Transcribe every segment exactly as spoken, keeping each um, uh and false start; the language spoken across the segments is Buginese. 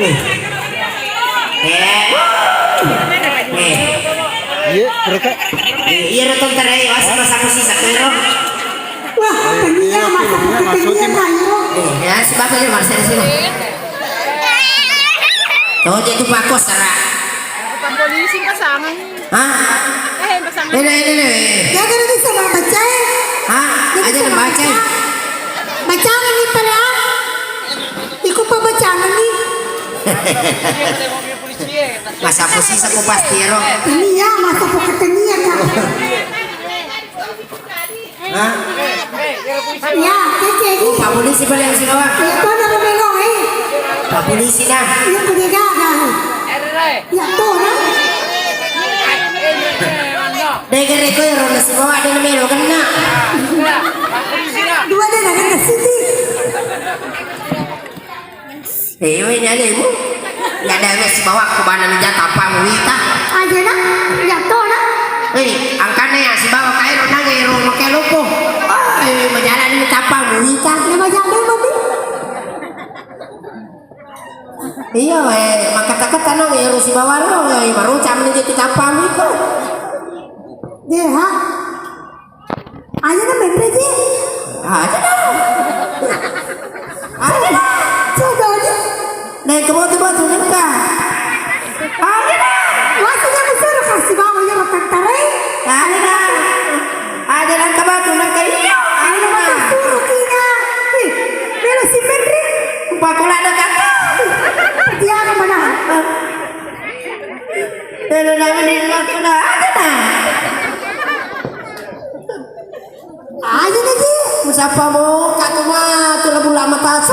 Eh. Eh. Eh. Iya, mereka. Eh, iya, ro, tonton, eh, was, mas, aku sih, satu ro. Wah, tania, iya, masa iya, aku tania, iya, ro. Eh, ya, sebab aja, mas, di sini. Tuh, jadi pakos, Sarah. Polisi pasangan. Hah? Eh, pasangan. Ini, ini, ini. Jaga dulu sama baca, eh. Hah? Jadi aja sama baca. Baca. Bacangan nih, pale, ah. Iko pabbacangan nih. Masa posisi aku pasti ro. Ini ya, masa pokoknya ya, Kak. Hah? Ya, kece, oh, Pak Polisi pale yang sini, Pak. Ya, kau nama melo, eh. Pak Polisi dah. Ya, kau dia gagal. Ya, tuh, nah. Degere ko ero na sibawa de na melo kena. Dua de na kena siti. Eh, we nyalemu. Ya de na sibawa ko bana ni jata apa mu wita. Aja na, ya to na. Eh, angkana ya sibawa kae ro nang ero no ke lopo. Ah, eh, majalan ni tapa mu wita. Ya majalan mati. Iya, eh, makata-kata nang ero sibawa ro, eh, baru cam ni jadi tapa mu iko. Deha. Aja na menre ji. Aja na. Aja na. Coba aja. Naik ke batu-batu nengka. Aja na. Wasi na suruh kasih bawa ya makan tarai. Aja na. Aja na ke batu nengka iya. Aja na. Suruh kina. Ih, bela si menre. Pakola ada kata. Dia ke mana? Telu nama ni aku na aja na. Aja na ji. Musapa mo katu ma tu labu lama tasu.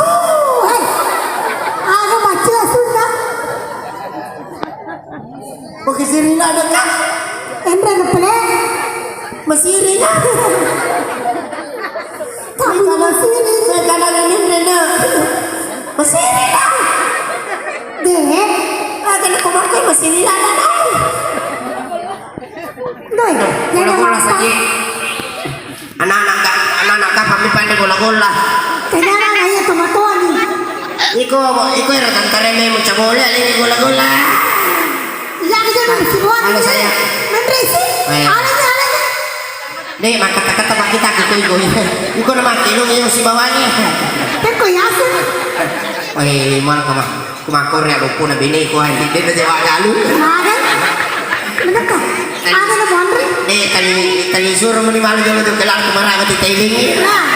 Hei. Aga baca sunna. Oke sirina ada kak. Enre na pele. Masirina. Kamu masiri. Saya kadang ini na. Masirina. Deh. Aga na komarko masirina na. Doi, gola-gola saja. Anak-anak ka, anak-anak ka, kami pandai gola-gola. Kenyang anak iya tomatoa ni. Iko, iko ero tantare me mucabole, ale ni gola-gola. Iya, kita main si bola. Halo, sayang. Main racing. Eh. Alanya, alanya. Dek, makata-kata pak kita, iko, iko. Iko nama kilo, iko si bawahnya. Kan kau yasin. Eh, mal kama. Kumakor ya lupu na bini ku hai de na jawa galu. Maga? Meneka. Aga na monri? De tali tali suru meni malu jolo tu gelar kumara mati tailing. Nah.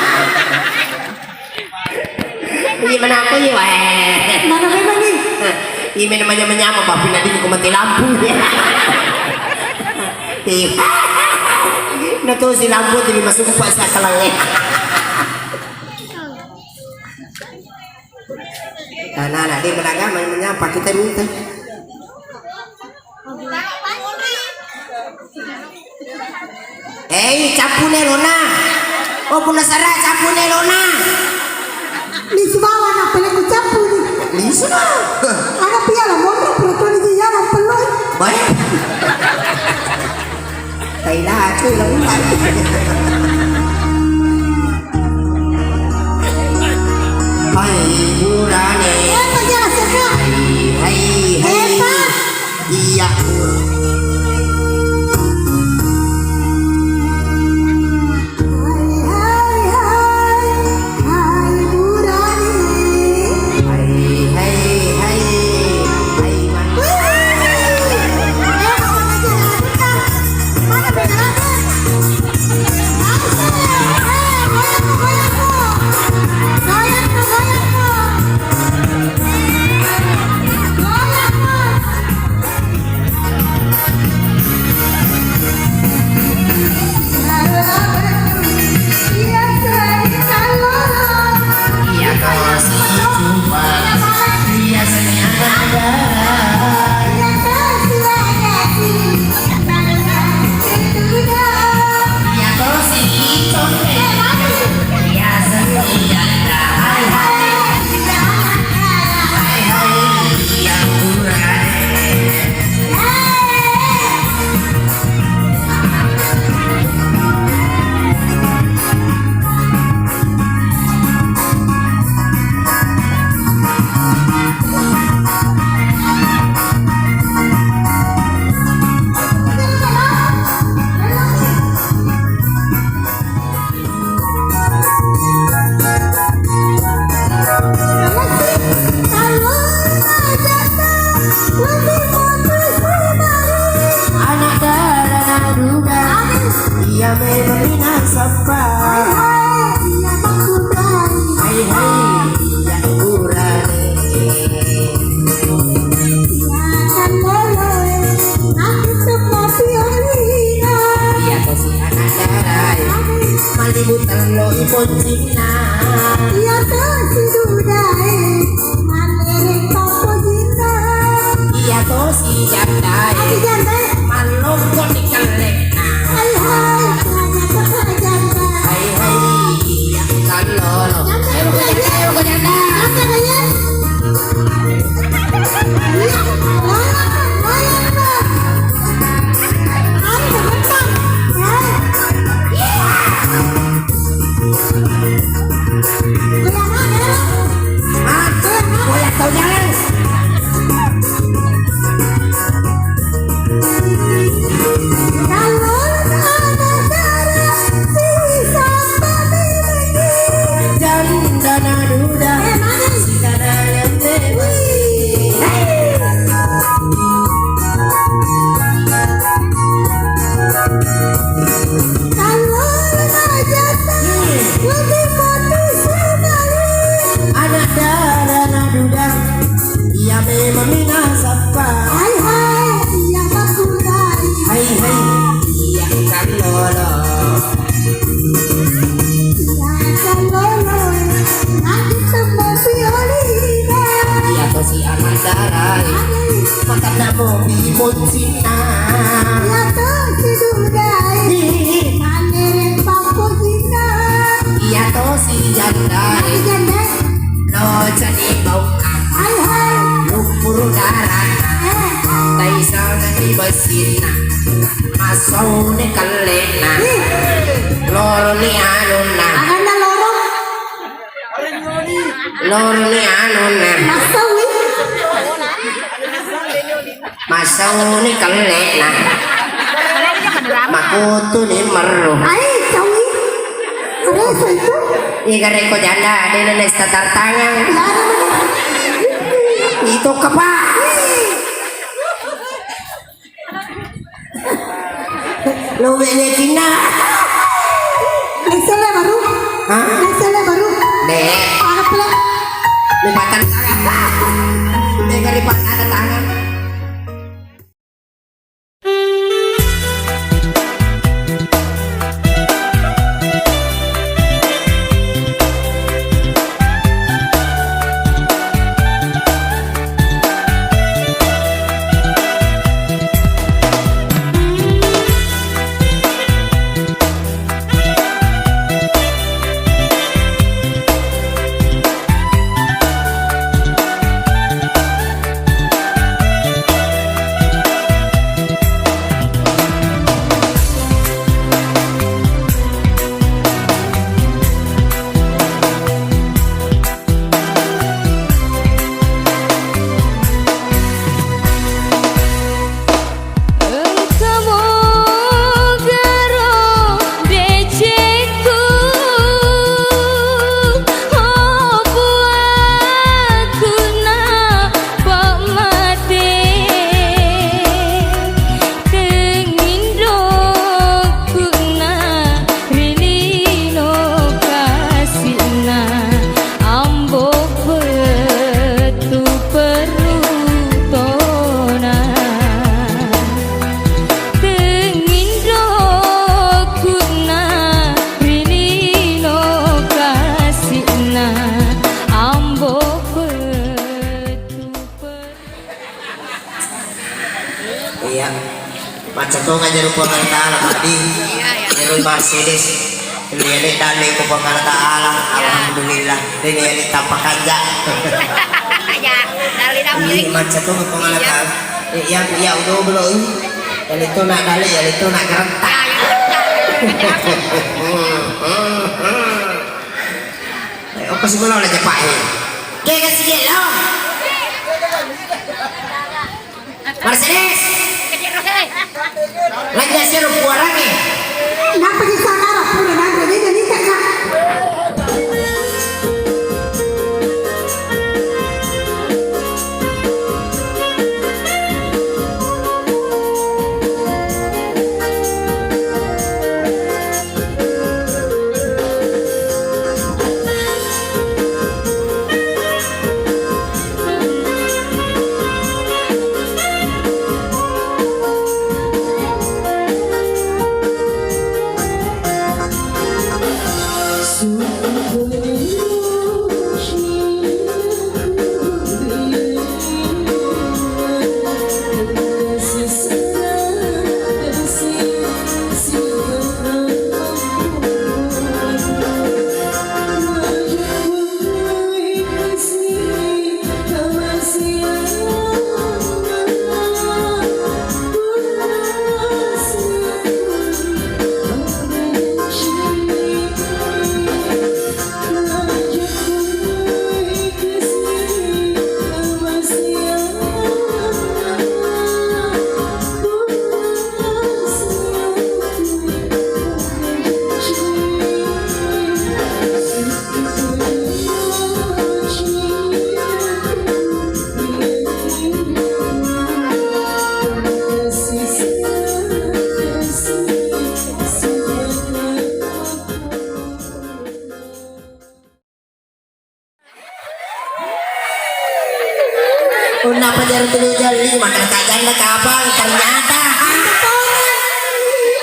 Ini mana aku ini wae. Mana memang ni? Ini namanya menyama bapi nanti ku mati lampu. Ih. Na tu si lampu jadi masuk pas sakalang. Nah, nah, nah, dia menagama yang menyapa kita minta. Hei, cappu ne lona. Oh, punna sara cappu ne lona. Lisu bawa na pele ku cappu ni. Lisu na. Ada piala motor peraturan di jalan penuh. Baik. Tailaco, ilang-ilang. Hai, burane. Epa, jala seka. Hai, hai, hai. Epa. Iya. Hai, hai, hai. Hai, burane. Mamina sappa. Hai, hai, iya makkutari. Hai, hai, iya kallolo. Iya kallolo, nanti tembo si Olina. Iya tosi anak darai. Hai. Makanna mopi mucinna. Iya tosi dudai. Hi, hi, hi. Manere pappojinna. Iya tosi jandai. Nanti jandai. Lo jadi bau. Hai, hai. Luppuru darana. Eh. Taisangani bessinna. Massauni kelle'na. Ih. Loroni anunna. Aganna loro. Loroni anunna. Massaui. Massauni kelle'na. Makutuni merru. Ai, caui. Ada apa itu? Iga rekko janda, de' nesta tartangang. Iya, ada bener. Itu kepa. Lo bene cinna. Esele baru. Hah? Esele baru. De'. Anak pula. Lipatan tangan. Iga lipatan tangan. Engka mogaro decekku, oh, puakku na pamate, tenginrokku na ri lino kasi'na. Ambo pettu perutona, tenginrokku na ri lino kasi'na. Ambo pettu perutona. Iya. Macca tonga jero Puang Allah Taala, Pak. Iya, iya. Jero Mercedes. Iya, de' dalle ko Puang Allah Taala. Iya. Alhamdulillah. De' ni ale tappa kanja. Ya, dari dalam. Iya, macca tonga Puang Allah Taala. Iya. Eh, iya, iya, udah belum. Yang itu nak dalle, yang itu nak gerentak. Ya, ya, gerentak. Eh, apa sih, mana ada cepak, eh? Oke, kasih dia, lo. Mercedes. Lagi hasil kuarangi. Kenapa sih saudara pura nanti dia jadi tanya? Unna pajar tulu jali, maka tak janda kapang, ternyata.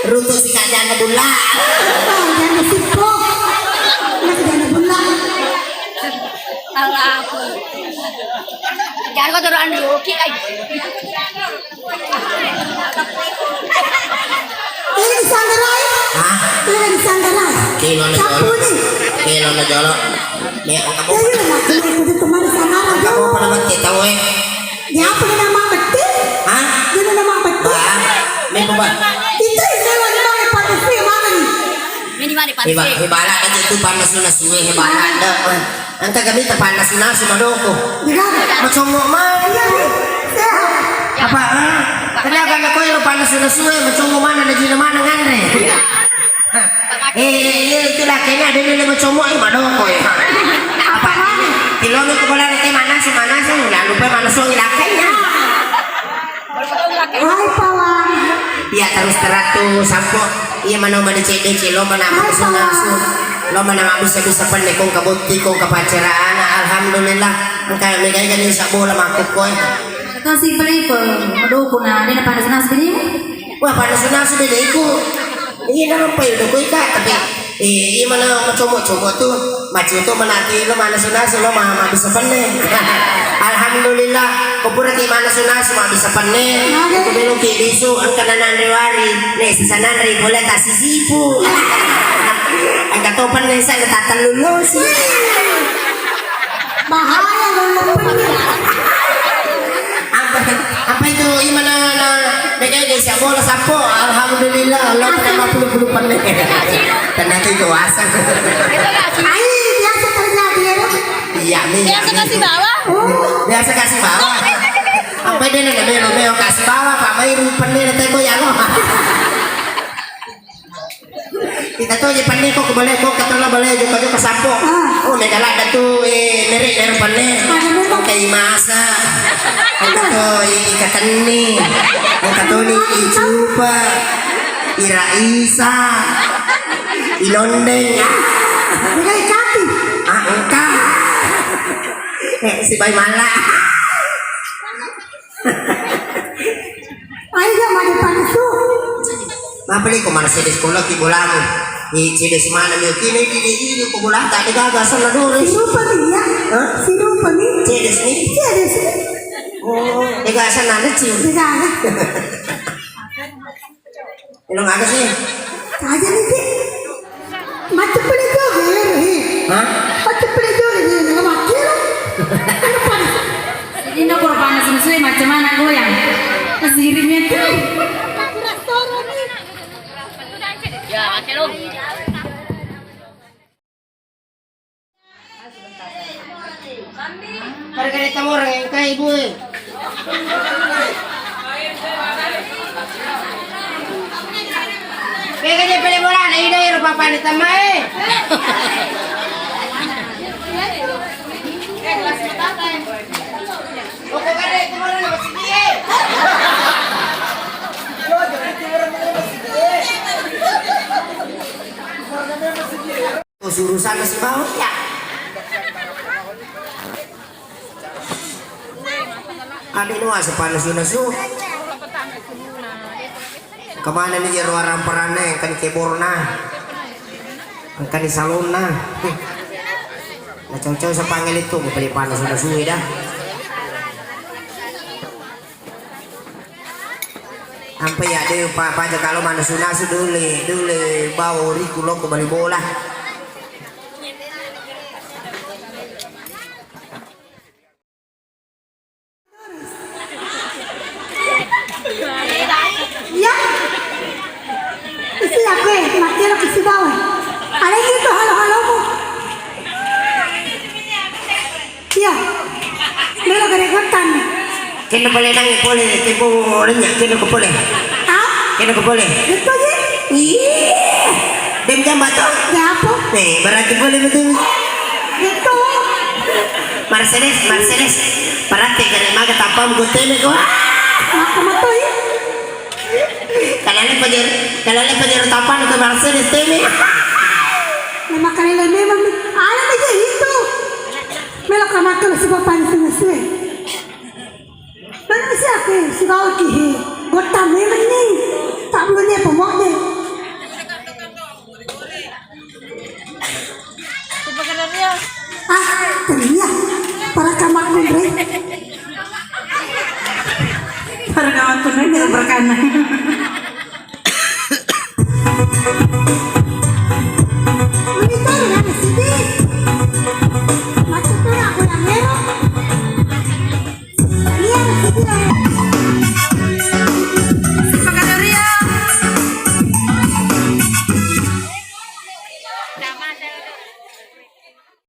Rutu si kak janda bulla. Oh, janda sippo. Nak janda bulla. Alah. Jangan kau turun dulu, Ki, ai. Ini disanggarai? Hah? Ini disanggarai? Kilo na jolo. Sapu ni. Kilo na jolo. Nih, kamu. Ya, iya, nak, ini kudu kemari sanggarai. Kamu pada mati tahu, eh? Ya, apa nama betul? Hah? Dia nama betul? Wah, nih, coba. Itu yang saya lagi mau pakai sih, mana nih? Ini mana, Pak? Iba-, ibala aja itu panas na suwe, ibala ada. Engka kami ta pannasu-nasu madoko. Iya. Macommo mana? Iya, iya. Apa? Hah? Kenapa na koe lo pannasu-nasu e, macommo mana na jina mana nganre? Eh, iya, itulah kayaknya ada nilai macommo, eh, madoko ya. Apa? Tilono tu bola nanti manasu, manasu, lalu pe manasu ilakainya. Hai, Pawang. Iya, terus teratu sampo. Iya, mana mau dicek-decek, lo mana mau nasu-nasu. Lo mana mau bisa-bisa penne kong kabotti, kong kapacarana. Alhamdulillah. Engka megai kan insya bola makku koe. Kasi beli ko, aduh, kuna, dia na panas-panas bini. Wah, panas-panas bini ku. Iya, nama apa itu koe, Kak? Tapi Eh, iya mana macommo-commo tu, macu tu manati lo manasu-nasu lo ma-, ma bisa penne. Alhamdulillah, ko pura ki manasu-nasu ma bisa penne. Oke. Ko belum ki bisu, engka nananre wari, ne sisa nanre boleh kasih sipu. Engka to penne sa engka tatallu lo si. Bahaya lo lo penne. Apa, apa itu imana na, na, megai desa bola sapo, alhamdulillah, lo pernah puluh-puluh penne. Tenang itu asal. Ai, biasa terjadi ya, Dok? Iya, Mi, biasa Mi. Kasih bawah. Oh. Biasa kasih bawah. Apa dia nana melo, melo kasih bawah, Pak Mai penne na teko ya lo. Kita tu je penne ko boleh ko katolo boleh joko-joko sapo. Ah. Oh, mega ladda tu, eh, mere-, mere penne. Ada memang. Kai masa. Kita tu, eh, ika kenni. Kita tu ni, i cupa. Ira isa. Ilondeng. Bukan ikan. Ah, engka. Eh, si bai mala. Ayo, mari panas tu. Mapeli ko mana sede sekolah ki bolamu. Ni sede semana mi kini di di di ko bola tak ada gaga sana dulu. Sirupa ni ya? Hah? Sirupa ni. Sede sini. Sede sini. Oh, ega sana ni ci. Ega. Elong aga sih? Aja nih sih. Macam pernah juga ya, Ri. Hah? Macam pernah juga ya, nggak makin. Jadi nak kurang panas musuhnya macam mana goyang? Sirinya tuh. Ya, oke lo. Gara-gara tamorang engka ibu e. Pega je pele bolana, ida ero papane tamae. Pokoknya tamorang masih dia. Urusan masih bawah ya. Ade no asa panasu-nasu. Kemana ni jero warang peranne, engkani keborna. Engkani salonna. Na cau-cau sapangele tu, pale panasu-nasu dah. Ampe ya de pa paja kalo manasu-nasu dole, dole bawa riku loko bali bola. Iya. Isi aku e, mati lo kisi bawa. Alai itu halo-halomu. Iya. Melo gare gotan. Kena pole nang pole, tempo lenya, kena ke pole. Ah? Kena ke pole. Betul ya? Iya. Dem jamba to? Ya apa? Eh, berarti pole betul. Betul. Mercedes, Mercedes. Berarti kare maga tapam gotene ko. Maka matoi. Kalale pajar, kalale pajar tapan ke Mercedes teme. Memang kalale memang. Ala aja itu. Melo kamatul sebab paling suwe-suwe. Toki, gotta memang ni. Tak belum dia pemok deh. Ah, iya. Para kamak ni, Bre. Para kamak ni, Bre, berkana. Menikah dengan Siti. Masuk ke aku yang merah. Iya, Siti yang